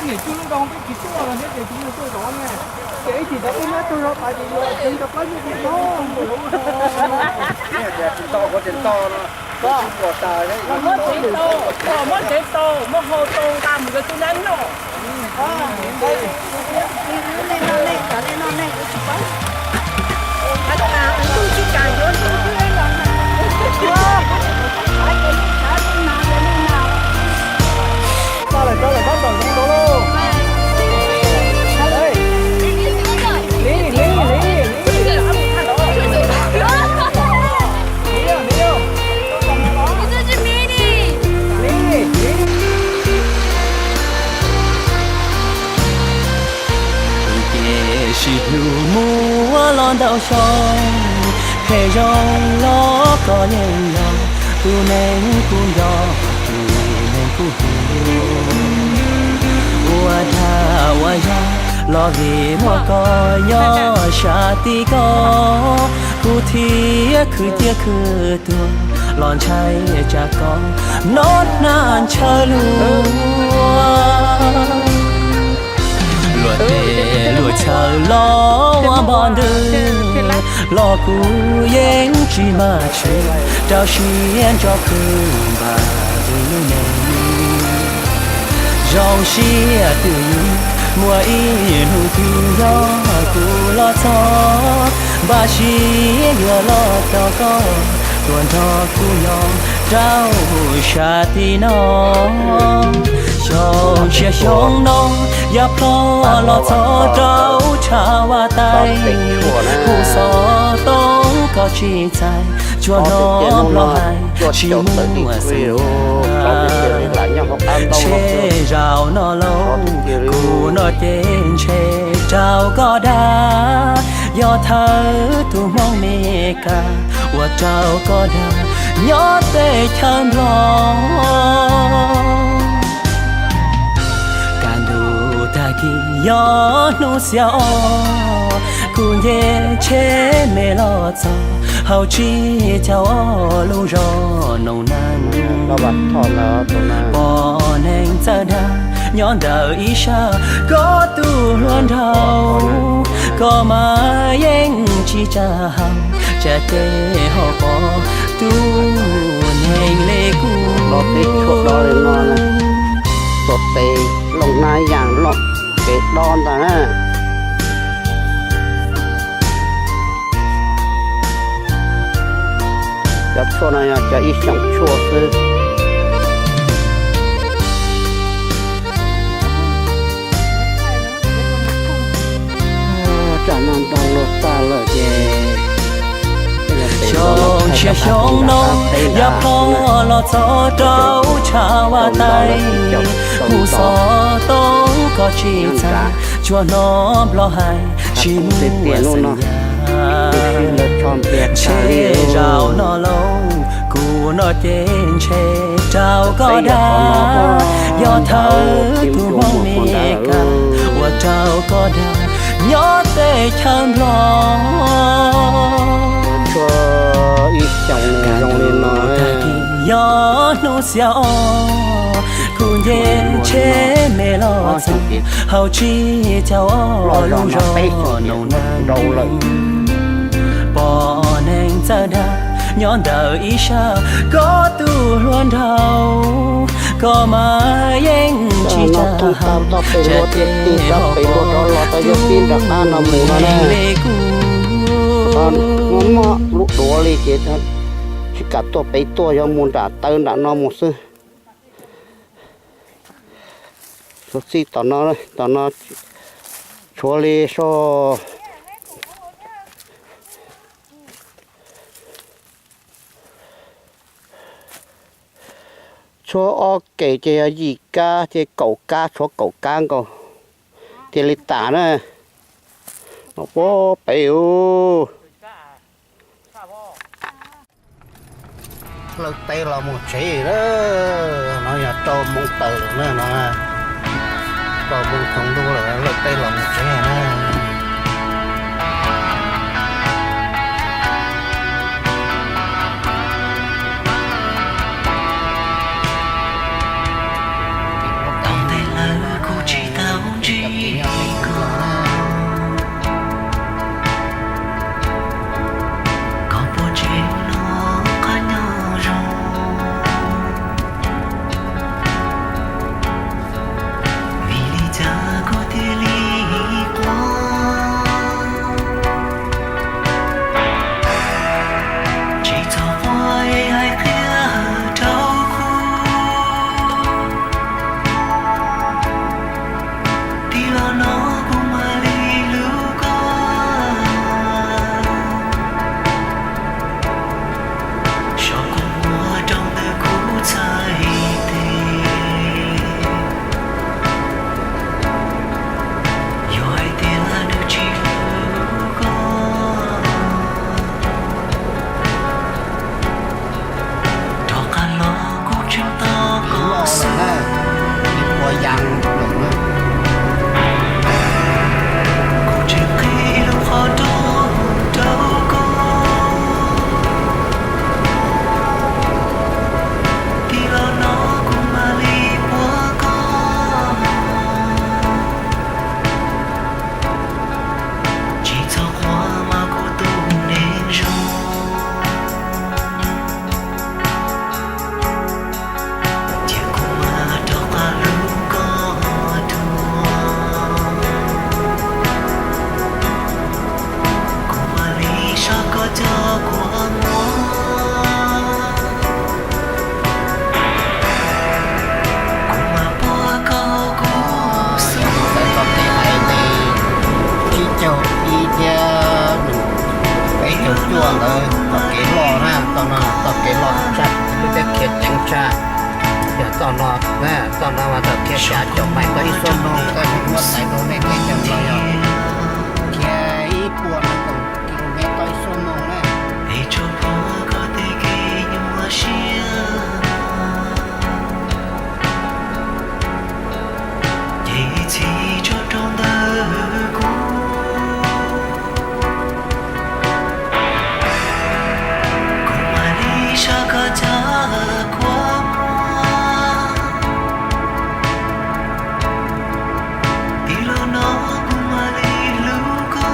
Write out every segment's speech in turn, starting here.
Ces tsuj lub rau peb tsis tuaj los thiab ces tsis muaj tuaj zov ne. Ces ib chim ntawd peb nyob tau zov tas ces yuav tseev cov plaub nyob tim no. Tsis nto, kuv tsis nto no. Muab tsev tau, muab tsev tau, muab hau tau nqa mus rau tus nab noj. Tiam sis hnub muaj los ntau xyoo, phem zoo los koj yeej yog tus neeg kuv nco, tus neeg kuv hlub. Ua dag ua zog los vim muaj koj nyob sab tim ko, kuv thiaj khwv ciaj khwv tuag los ntshai tsam koj noj hnab ntshaw luag. Luag tej luag chaw los ua npog ntws los kuv yeej tsis mag tshwm, rau siab ntso khwv npaj tus lub neej. Zoo siab twj ywm muaj ib hnub twg yog kuv los txog, npaj siab yuav los tos koj tuaj nrog kuv nyob rau sab tim no. Xyoo tshiab xyoo no yog ploj los txog rau tshav vaj taig, kuv xov tooj koj tsis txais, tsuas hnov nplog hais tsis muaj xeem. Ntshe zaum no lauj, kuv no ces ntshe rau koj dag, yog thawj tus Hmoob Mes Kas uas rau koj dag nyob teb chaws Nplog. Kaj ntug tag kis yog hnub xiab os, kuv nce tsheb me los txog hauv tsib caug ob lub zos Noom Nees. Pom neeg txawj dag nyob ntawm ib sab, koj tus hluas nraug koj mas yeej tsis tsa hau, tsam ces ho pom tus neeg li kuv. Los peb tshuaj dob li no, tuaj pem Looj Nab Yaj Looj pem dob ntag na. Cov tshuaj no yog cov ib xyoos tshuaj xwb. Tsam no nto luag tag lawm ces xyoo tshiab xyoo no yog ploj los txog rau tshav vaj taig, kuv xov tooj koj tsis txais, tsuas hnov nplog hais tsis muaj xeem. Ntshe zaum no lauj, kuv no ces ntshe rau koj dag, yog thawj tus Hmoob Mes Kas uas rau koj dag nyob teb chaws Nplog. Kaj ntug tag kis yog hnub xiab os, kuv nce tsheb me los txog hauv tsib caug ob lub zos Noom Nees. Pom neeg txawj dag nyob ntawm ib sab, koj tus hluas nraug koj mas yeej tsis tsa hau, tsam ces ho pom tus neeg li kuv. Muaj lub duav li ces tsis kam tuaj pem tuaj, yog mus nram taw nram no mus xwb. Tshuav txij tom no, tom no tshuav li soj. Tshuav ob kem ces yog yim kab ces kaum kab, tshuav kaum kab nkaus. Tiag li tas na. Puag pem ub. Lawv teb los mus tsev na, no yog rau moo taws lawm na no, rau moo tsaus ntuj lawm lawv teb los mus tsev na. Tau ntev lawm kuv tsis tau Tuaj ntawd txoj kev loj na, txoj no txoj kev loj tshaj, lub teb khiav ceev tshaj. Yog txoj no, txoj no mas txoj khiav xya caum mais tau ib xuab moos, koj muab txais rau nej peb caug los yog khiav ib puas nees nkaum kilomev tau ib xuab moos na. Ces txhij tso rau ntawm kuv, kuv mam li saib koj cov kua muag. Tij laug no kuv mam li hlub koj.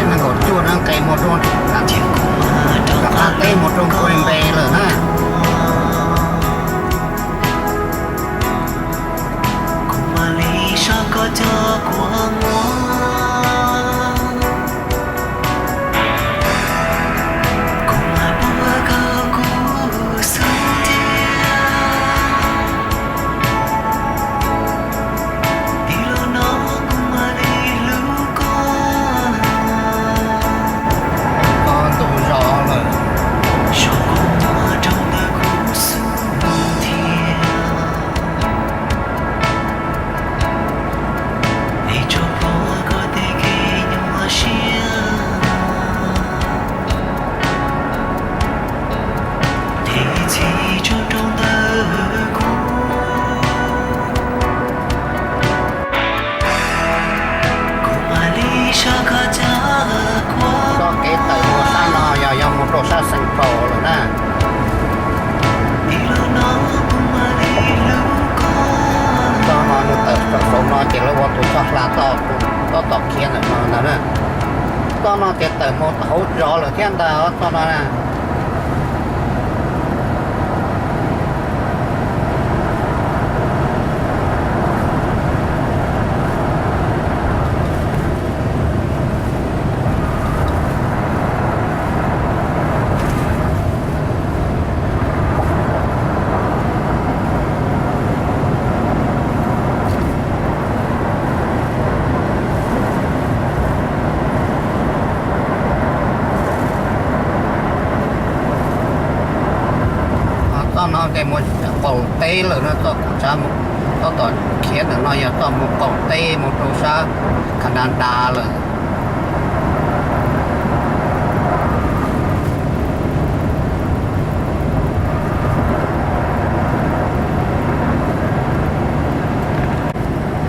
Nees nkaum cuaj na, nqes mus rau, rov qab teb mus rau Green Bay lawm na. Kuv mam li saib koj cov kua muag. Kuv mam puag koj kuv xub ntiag. Tij laug no kuv mam li hlub koj. Tau ntu zos lawm, saib koj muag rau ntawm kuv xub ntiag. Es tso plhuav koj tej kev nyuaj siab. Ces txhij tso rau ntawm kuv, kuv mam li saib koj cov kua. Txoj kev tawm mus sab no yog yog mus rau sab Central lawm na. Tij laug no kuv mam li hlub koj. Txoj no nws tawm saum no ces lawv ua tus txoj hla toj, tus tab tom khiav ntawm no ntag na. Txoj no ces tawm mus hauv zos lawm thiab ntag txoj no na. Txoj no ces mus qaum teb lawm no, txoj kuv tsav mus, txoj tom khiav ntawm no yog txoj mus qaum teb mus rau sab Canada lawm.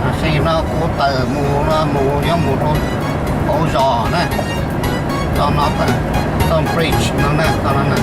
Tam sim no kuv tawm mus no mus yuav mus rau hauv zos na. Txoj no, txoj bridge no na, txoj no na.